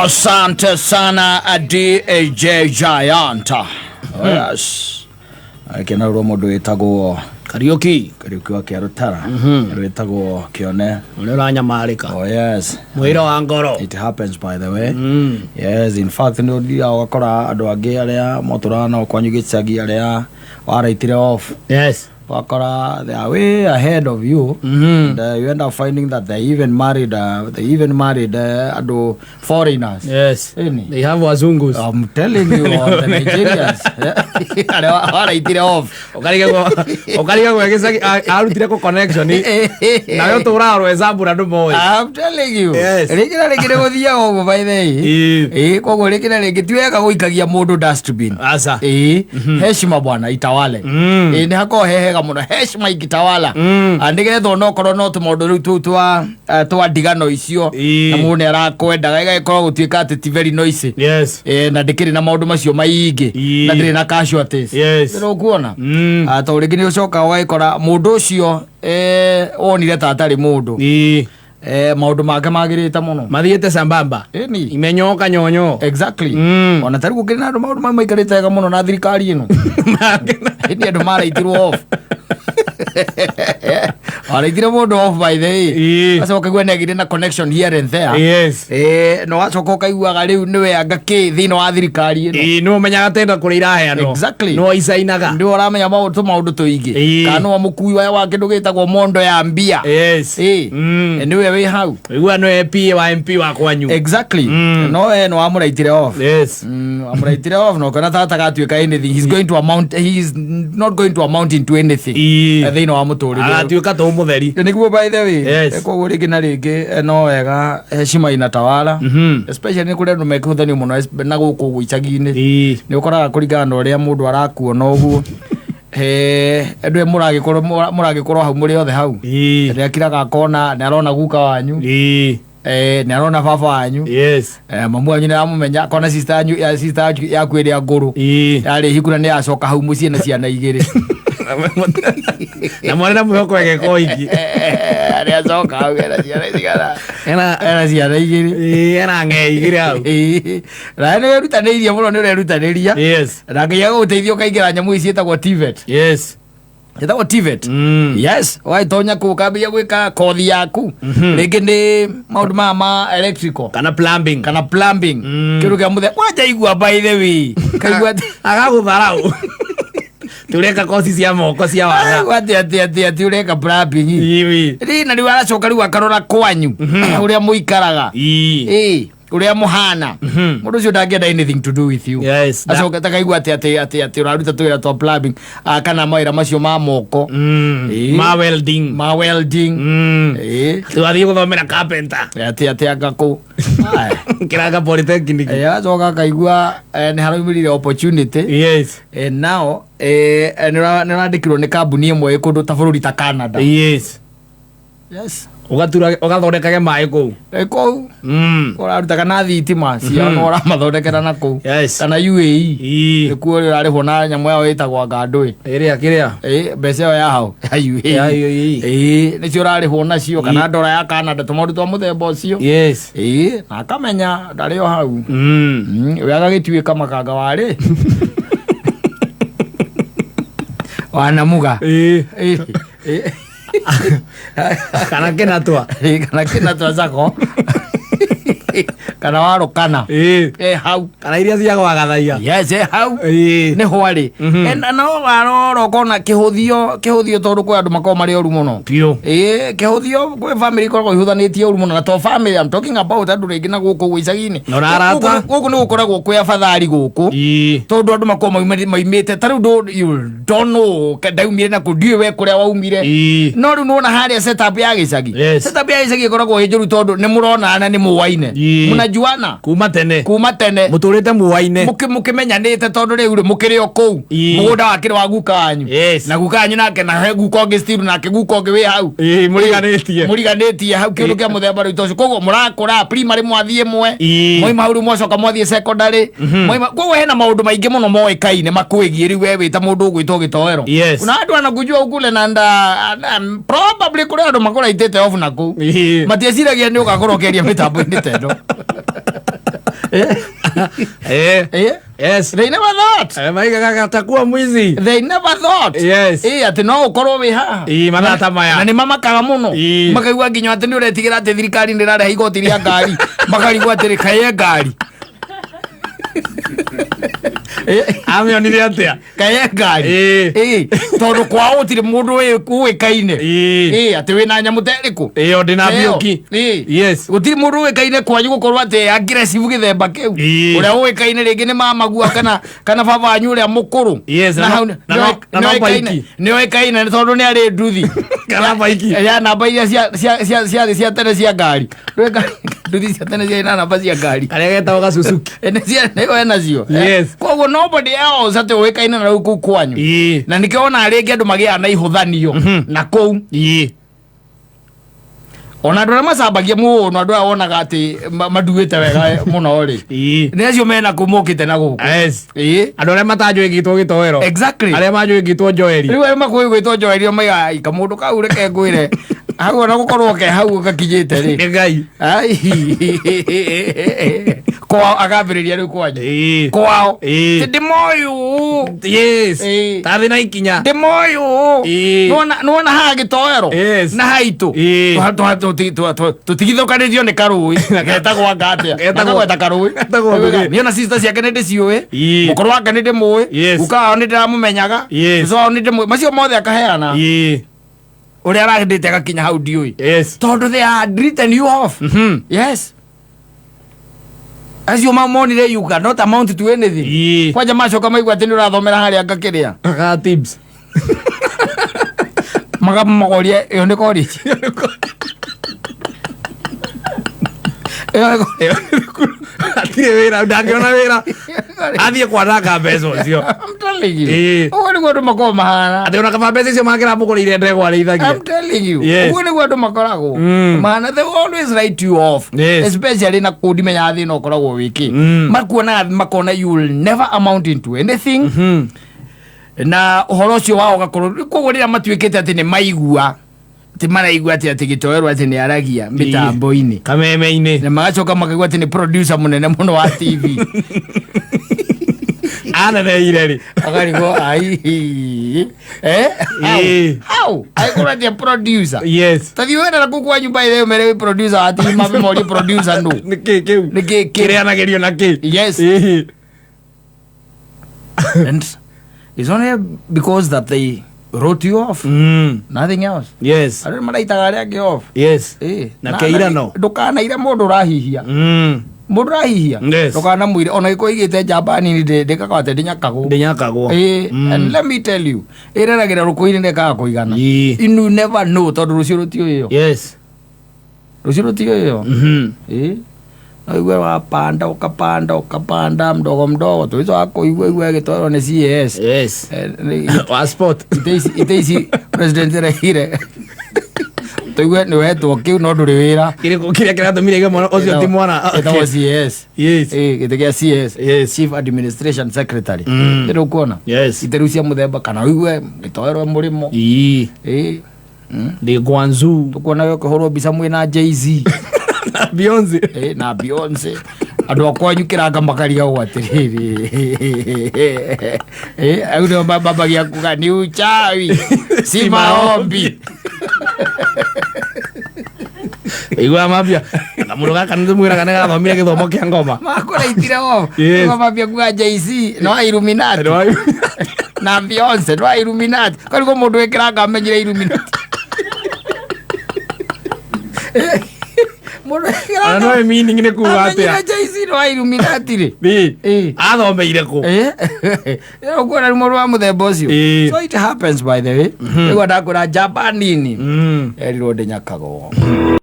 Asante sana DJ Giant. Oh, yes. Akenarwo mundu witagwo Kariuki. Kariuki wa Kiarutara. Witagwo Kione. Ũrĩa ũranyamarĩka. Oh yes. Mwĩra wa ngoro. It happens, by the way. Yes, in fact nĩ ũthiaga ũgakora andũ angĩ arĩa motũraga nao kwanyu gĩcagi, arĩa waraitire off, wakora they are way ahead of you and you end up finding that they even married andũ foreigners. Ĩni. They have wazungus. I'm telling you, all the Nigerians arĩa waraitire off. Ũkarigagwo gĩcagi arutire kũ connection nawe ũtũraga rwezambu na ndũmoĩ. I'm telling you. Rĩngĩ na rĩngĩ nĩ gũthiaga ũguo, by the way. Ĩĩ, koguo rĩngĩ na rĩngĩ ti wega gũikagia mũndũ dustbin. Aca. Ĩĩ, heshima bwana itawale. Ĩĩ, nĩ hakoragwo he hega mũno heshima ingĩtawala. Ah, nĩgetha onokorwo no tũmaũndũ rĩu tũu twa ndigano icio na mũndũ nĩ arakwendaga ĩgagĩkorwo gũtuĩka atĩ ti very noisy. Na ndĩkĩrĩ na maũndũ macio maingĩ na ndĩrĩ na casualties. Nĩ ũkuona? Ah, tondũ rĩngĩ nĩ ũcokaga ũgagĩkora mũndũ ũcio wonire ta atarĩ mũndũ, maũndũ make magĩrĩte mũno. Mathiĩte sambamba. Ĩni. Imenyoka nyonyo. Exactly. Ona tarĩu gũkĩrĩ na andũ maũndũ mau maikarĩte wega mũno na thirikari ĩno. Ĩni, andũ maraitirwo off, waraitire mũndũ off, by the way. Acoka ũkaigua nĩ agĩire na connection here and there. Na ũgacoka ũkaiguaga rĩu nĩwe anga kĩ thĩinĩ wa thirikari ĩno. Ĩĩ, nĩwe ũmenyaga tenda kũrĩa iraheanwo. Nĩwe icainaga. Nĩwe ũramenya tũmaũndũ tũingĩ. Kana nĩwe mũkui wa kĩndũ gĩtagwo mondo ya mbia. Ĩĩ. Nĩwe wĩ hau. Igua nĩwe PA wa MP wa kwanyu. Exactly. No we nĩ wamũraitire off. Amũraitire off na ũkona tata gatuĩka anything. He is not going to amount into anything. Thĩinĩ wa mũtũrĩre. Agatuĩka tũ mũtheri. Nĩguo, by the way. Yes. Koguo rĩngĩ na rĩngĩ no wega heshima inatawala. Especially nĩ kũrĩ andũ mekũhũthanio mũno na gũkũ ũguo icagi-inĩ. Nĩ ũkoraga kũringana na ũrĩa mũndũ arakuona ũguo, andũ mũragĩkorwo hau mũrĩ othe hau, nĩ akiraga akona nĩ arona guka wanyu, nĩ arona baba wanyu, mamu wanyu nĩ aramũmenya, akona sister yanyu ya sister yaku ĩrĩa ngũrũ yarĩ hiku na nĩ yacoka hau mũciĩ na ciana igĩrĩ. Na mwarĩ na mwĩhoko ĩgeka ingĩ. Nĩ acoka hau ena ciana cigana? Ena Ena ciana igĩrĩ. Ena ng'e igĩrĩ hau. Ĩĩ. Na nĩ wĩrutanĩirie mũno, nĩ ũrerutanĩria na Ngai agũgũteithia ũkaingĩra nyamũ ici ciĩtagwo TVET. Ĩtagwo TVET. Yes, ũgagĩtonya kũu ũkambĩrĩria gwĩka kothi yaku, rĩngĩ nĩ maũndũ maya ma electrical kana plumbing. Kana plumbing. Kĩndũ kĩa mũthemba kwanja igua, by the way, kaigua atĩ Agagũtharau tũreka koci cia moko cia waga. Kaigua atĩ ũreka plumbing. Iwi. Rĩ na rĩu aracoka rĩu akarora kwanyu ũrĩa mũikaraga, ĩĩ, ũrĩa mũhana. Mũndũ ũcio ndangĩenda anything to do with you. Acoka takaigua atĩ ũraruta tũwĩra twa plumbing, ah, kana mawĩra macio ma moko. Ĩĩ. Ma welding. Ma welding. Ĩĩ. Twathiĩ gũthomera carpenter. Atĩ anga kũ. Aya. Kĩranga polytechnic. Agacoka akaigua nĩ haraumĩrire opportunity. Nao nĩ ũrandĩkirwo nĩ kambuni ĩmwe ĩ kũndũ ta bũrũri ta Canada. Yes. Ũgatura ũgathondekage maĩ kũu. Ĩ kũu ũrarutaga na thitima ciao no ũramathondekera na kũu. Kana UAE. Nĩkuo rĩ ũrarĩhwo na nyamũ yao ĩtagwo anga ndũĩ. Ĩrĩa kĩrĩa. Ĩ, mbeca ĩyo ya hau ya UAE. Ya UAE. Ĩ, nĩcio ũrarĩhwo nacio, kana ndora ya Canada, tũmaũndũ twa mũthemba ũcio. Ĩ, na akamenya ndarĩ o hau. We agagĩtuĩka makanga warĩ wanamuga. Ĩ, ĩ. Kana kĩnatua. Ĩ, kana kĩnatua sako kana warũkana. Ĩ hau. Kana iria cia gwagathaia. Yes, ĩ hau. Nĩ hwarĩ. Na no warora ũkona kĩhũthio tondũ kwĩ andũ makoragwo marĩ oru mũno. Biũ. Ĩ, kĩhũthio, kwĩ family ikoragwo ihũthanĩtie ũru mũno, na to family I'm talking about, andũ rĩngĩ na gũkũ ũguo icagi-inĩ. Na ũrarata. Gũkũ nĩ gũkoragwo kwĩ abathari gũkũ tondũ andũ makoragwo maumĩte ta rĩu you don't know ndaumire na kũ, ndiũĩ we kũrĩa waumire. No rĩu nĩwona harĩa setup ya gĩcagi. Setup ya gĩcagi ĩkoragwo ĩ njũru tondũ nĩ mũronana, nĩ mũwaine. Mnajuana. Kuma tene. Kuma tene. Mũtũrĩte muwaine. Mũkĩmenyanĩte tondũ rĩu rĩ mũkĩrĩ o kũu. Mũgũnda wakĩrĩ wa guka wanyu. Na guka wanyu nake na he guka ũngĩ still, nake guka ũngĩ wĩ hau. Ĩĩ, mũriganĩtie. Mũriganĩtie hau, kĩndũ kĩa mũthemba rĩu tocio. Koguo mũrakũra primary mwathiĩ ĩmwe. Mwaima hau rĩu mwacoka mwathiĩ secondary. Mwaima koguo hena maũndũ maingĩ mũno moĩkaine makwĩgiĩ rĩu we wĩ ta mũndũ ũgwĩtwo gĩtoero. Kuna andũ anakujua ukule na nda probably kũrĩ andũ makũraitĩte off na kũu. Matieciragia nĩ ũgakorwo ũkĩaria mĩtambo-inĩ ta ĩno. Eh. Eh? Yes. They never thought. Eh, maigaga atakuwa mwizi. They never thought. Yes. Ĩ, atĩ no ũkorwo wĩ haha. Ĩ, mathaa ta maya. Na nĩ mamakaga mũno. Ĩ. Makaigua nginya atĩ nĩ ũretigĩra atĩ thirikari nĩ ĩrarehe igoti rĩa ngari. Makarigwo atĩrĩ kaĩ e ngari. Ĩ, Amĩonire atĩa? kaĩ e ngari. Ĩ. Ĩ, tondũ kwao gũtirĩ mũndũ ũĩkaine. Ĩ. Ĩ, atĩ wĩna nyamũ ta ĩrĩkũ? Ĩyo ndĩna Ĩyo. mbiũki. Ĩ. Yes. Gũtirĩ mũndũ ũĩkaine kwanyu gũkorwo atĩ aggressive gĩthemba kĩu. Ĩ. Ũrĩa ũĩkaine rĩngĩ nĩ mamagua kana baba wanyu ũrĩa mũkũrũ. Yes, Na na no- hau na no- na no baiki. nĩoĩkaine nĩ tondũ nĩ arĩ nduthi. Kana baiki. Ya namba iria cia tene cia ngari. Ndũĩ nduthi cia tene ciarĩ na namba cia ngari. Karĩa getagwo gacucuki. Nĩ nĩyo enacio. Yes. Koguo nobody else atĩ ũĩkaine na rĩu kũu kwanyu. Ĩ. Na nĩkĩo ona rĩngĩ andũ magĩaga na ihũthanio na kũu. Ĩ. Ona andũ arĩa macambagia mũno andũ aya wonaga atĩ manduĩte wega mũno rĩ. Ĩ. Nĩ acio mena kũ mokĩte na gũkũ. Yes. Ĩ. Andũ arĩa matanjũĩ ngĩtwo gĩtoero. Exactly. Arĩa manjũĩ ngĩtwo Joeli. Rĩu arĩa makũĩ gwĩtwo Joeli maigaga ika mũndũ kau reke ngwĩre hau ona gũkorwo ke hau gakinyĩte rĩ. Nĩ Ngai. Ai. Kwao akambĩrĩria rĩu kwanyu. Ĩ. Kwao. Ĩ. Ti ndĩmoĩ ũũ. Yes. Ĩ. Tathĩ na ikinya. Ndĩmoĩ ũũ. Ĩ. Nĩwona haha gĩtoero Yes. na haitũ. Ĩ. Tũtigithũkanĩtio nĩ karũĩ getagwo anga atĩa. Getagwo- Nakagweta karũĩ. Getagwo ngũgĩ. Niĩ ona sister ciake nĩ ndĩciũĩ. Ĩ. Mũkũrũ wake nĩ ndĩmũĩ. Yes. Guka wao nĩ ndĩramũmenyaga. Yes. Cũcũ wao nĩ ndĩmũĩ. Macio mothe akaheana. Ĩ. Ũrĩa arahĩndĩte agakinya hau ndiũĩ. Yes. Tondũ they are written you off. Mhm. Yes. Acio mamonire you cannot amount to anything. Ĩ. Kwanja macoka maigua atĩ nĩ ũrathomera harĩa ngakĩrĩa. Ga tips. Makamagoria ĩyo nĩ college. Ĩyo nĩ Hatirĩ wĩra ndangĩona wĩra. Athiĩ kwananga mbeca ũcio. I'm telling you. Ĩ. Ũguo nĩguo andũ makoragwo mahana. Atĩ ona kaba mbeca icio mangĩramũgũrĩire ndegwa arĩithagia. I'm telling you. Yes. Ũguo nĩguo andũ makoragwo. Mm. Mahana they always write you off. Yes. Especially na kũu ndimenyaga thĩna ũkoragwo wĩkĩ. Mm. Makuonaga makona you will never amount into anything. Mhm. Na ũhoro ũcio wao ũgakorwo koguo rĩrĩa matuĩkĩte atĩ nĩ maigua atĩ maraigua atĩ atĩ gĩtoerwo atĩ nĩ aragia mĩtambo-inĩ Kameme-inĩ. na magacoka makaigua atĩ nĩ producer mũnene mũno wa TV. Aneneire rĩ. Akarigwo ai eh how Ĩ. how aikorwo atĩ producer Yes. tathiĩ wena na kũu kwanyu by the way mere wĩ producer wa TV mabe morie producer nũ. Nĩ kĩ kĩu? Nĩ kĩ kĩu? Kĩrĩanagĩrio na kĩ? Yes. Ĩ. And it's only because that they wrote you off. Mm. Nothing else. Yes. Andũ nĩ maraitaga arĩa angĩ off. Yes. Ĩ. Na kĩirano. Ndũkanaire mũndũ ũrahihia. Mm. Mũndũ ũrahihia. Yes. Ndũkanamwĩre ona gĩkorwo igĩte njamba nini ndĩkakwa atĩ ndĩnyakagwo. Ndĩnyakagwo. Ĩ, Mm. and let me tell you, ĩreragĩra rũkũ-inĩ ndĩkaga kũigana. Ĩ. You never know tondũ rũciũ rũtiũĩyo. Yes. Rũciũ rũtiũĩyo. Mhm. Ĩ. No igue wapanda ukapanda ukapanda mdogo mdogo tuico akũigua igua gĩtwarwo nĩ CAS. Yes. Eh, Wa sport. ite ici president erehire tũigue nĩ wetwo kĩu no ndũrĩ wĩra. Kĩrĩkũ kĩrĩa kĩratũmire ige mwana ũcio ti mwana. Ĩtagwo CS. Yes. Ĩ, gĩtĩ gĩa CS. Yes. Chief Administration Secretary. Mm. Nĩ ũkuona? Yes. Ite rĩu cia mũthemba kana ũigue gĩtoerwo mũrĩmo. Ĩ. Ĩ. Ndĩ Guangzhou. Tũkuona we ũkĩhũrwo mbica mwĩ na Jay-Z. Na Beyonce. Ĩ, na Beyonce. Andũ a kwanyu kĩranga makarigagwo atĩrĩrĩ. Ĩ, au nĩo mambagia kuga ni uchawi si maombi. Igua mambia. Na mũndũ gaka nĩ tũmwĩraga nĩ gathomire gĩthomo kĩa ngoma. Makũraitire off. Yes. Mambia kuga Jay-Z no Illuminati. Na Beyonce no Illuminati. Karigwo mũndũ wĩkĩranga amenyire Illuminati. Mũndũ Ona wĩkĩranga no meaning nĩ kuga amenyire atĩa. Jay-Z no Illuminati rĩ. Ĩ. Ĩ. Athomeire kũ? Ũkuona rĩ mũndũ wa mũthemba ũcio. Ĩ. So it happens by the way. Nĩguo ndakwĩra njamba nini Mm. erirwo ndĩnyakagwo.